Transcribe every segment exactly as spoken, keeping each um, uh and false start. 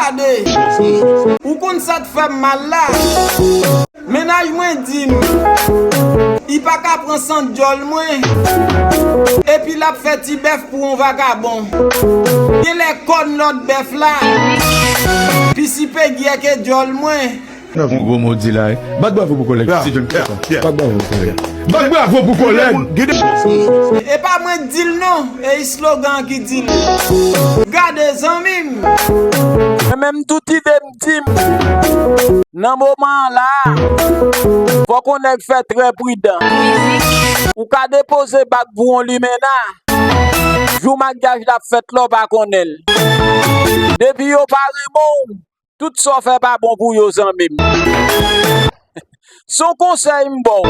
Gade, ou konn sa t fè m mal la? Mennaj mwen di m, li pa ka pran sant djòl mwen, epi l ap fè ti bèf pou yon vagabon. Genlè kòn lòt bèf la pisi pegiè ke djòl mwen. Yon gwo mo di la, wi. Bat bravo pou kòlèg, Ti John Christian. Bat bravo pou kòlèg. Bat bravo pou kòlèg. E pa mwen k di l non, e slogan an ki di l. Gade zanmi m. Men menm tout ide m di m, nan moman an la, fòk yon nèg fè trè pridan. Ou ka depoze bak pou yon limena, jou maryaj la ap fèt la w pa konnen l. Depi yo pa renmen w, tout sa w fè pa bon pou yo, zanmi m. Se yon konsèy m ba w.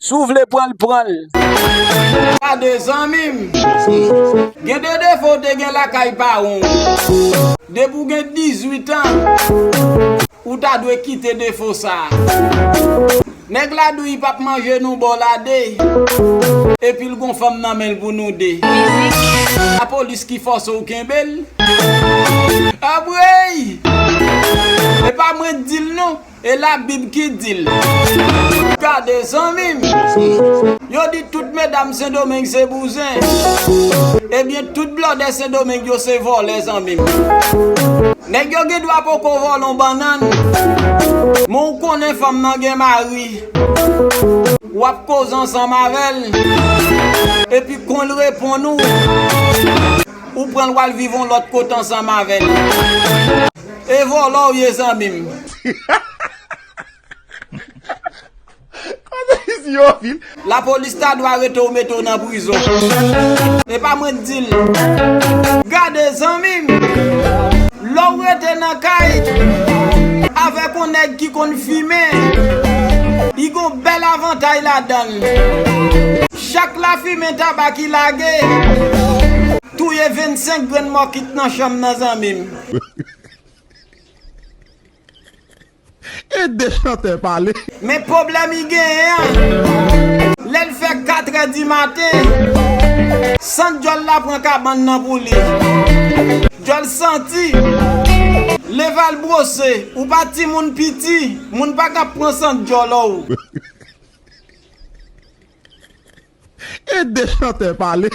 Si w vle pran l, pran l. Gade zanmi m, gen de defo w te gen lakay pawon w. Depi w gen dizuit an, ou ta dwe kite defo sa a. Nèg la di w li p ap manje nou bò lade, epi l gon fanm nan men l pou nou de. Lapolis ki fòse w kenbe l. Abwey! E pa mwen k di l non, e Labib ki di l. Gade zanmi m, yo di tout medam Sendomeng se bouzen. Ebyen, tout blòdè Sendomeng yo se vòlè, zanmi m. Nèg yo gen dwa poko vòlè yon bannann, men w konnen fanm nan gen mari. W ap koze ansanm avè l, epi kon l reponn ou, ou pran l w al viv yon lòt kote ansanm avè l. E vòlò w ye, zanmi m. Kote isi yo vin? Lapolis ta dwa rete w mete w nan prizon. E pa mwen k di l. Gade zanmi m, lè w rete nan kay avèk yon nèg ki konn fimen, li gon bèl avantay ladan l. Chak lafimen tabak li lage, touye vennsenk grenn mòkit nan chanm nan, zanmi m. E de chantè pale. Men pwoblèm li genyen an, lè l fè katrè di maten, sant djòl la pran kabann nan pou li. Djòl santi, leve al bwose, ou pa timoun piti, moun pa ka pran sant djòl ou. E de chantè pale.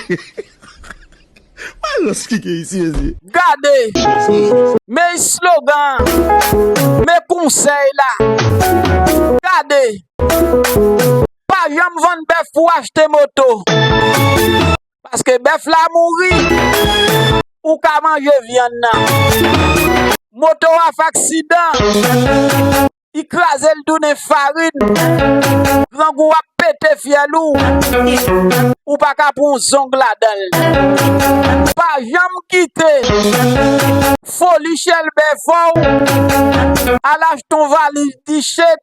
Wè rans ki gen isi, mezye. Gade, men slogan, men konsèy la. Gade, pa janm vann bèf pou achte moto. Paske bèf la mouri, ou ka manje vyann nan. Moto a fè aksidan. Li kraze l tounen farin. Grangou ap pete fyèl ou. Ou pa ka pran yon zong ladan l. Pa janm kite foli chèlbè fè w al achte yon valiz dichèt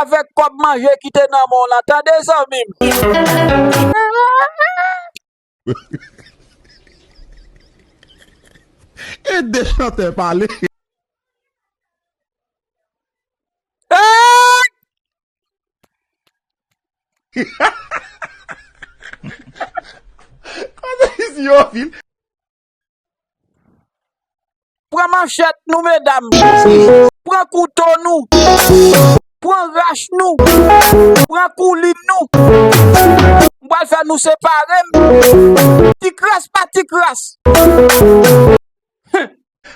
avèk kòb manje ki te nan men w lan, tande zanmi m. E de chantè pale. Hey! Kote isi yo vin? Pran manchèt nou, medam. Pran kouto nou. Pran rach nou. Pran koulin nou. M pral fè nou separe m. Ti kras pa ti kras.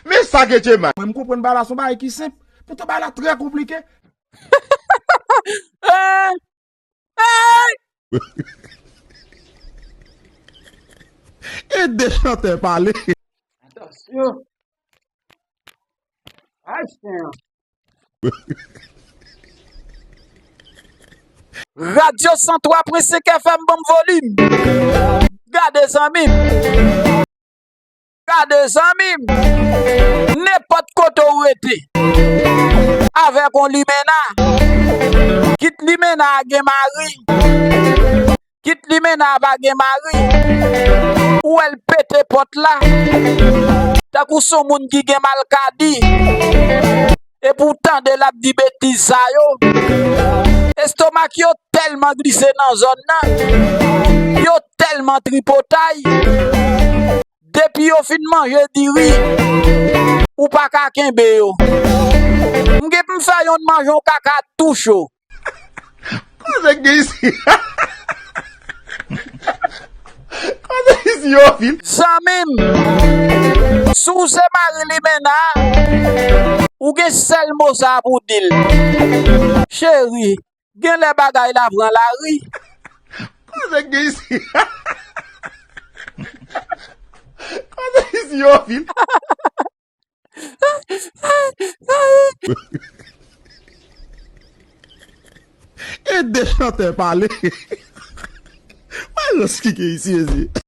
Men sa gen Djemal. Mwen, m konprann bagay la, se yon bagay ki senp. Poutan bagay la trè konplike. Eh, eh. E de chantè pale. Atansyon. Ay, chen an. Radyo san twa pwen senk F M, ban m volim. Gade, zanmi m. Gade, zanmi m. Nenpòt kote w rete, avèk yon limena, kit limena a gen mari, kit limena a pa gen mari, ou wè l pete pòt la, tankou s on moun ki gen malkadi. Epi w tande l ap di betiz sa yo. Estomak yo tèlman glise nan zòn nan. Yo tèlman tripotay. Depi yo fin manje diri, Ou pa ka kenbe yo. M gen pou m fè youn manje yon kaka tou cho. Kote k gen isi? Kote isi yo vin? Zanmi m, si w se mari Limena, ou gen sèl mo sa pou di l. Cheri, gen lè bagay la pran lari. Kote k gen isi? Kote isi yo vin? Ede chantè pale. Wè rans ki gen isi, mesye.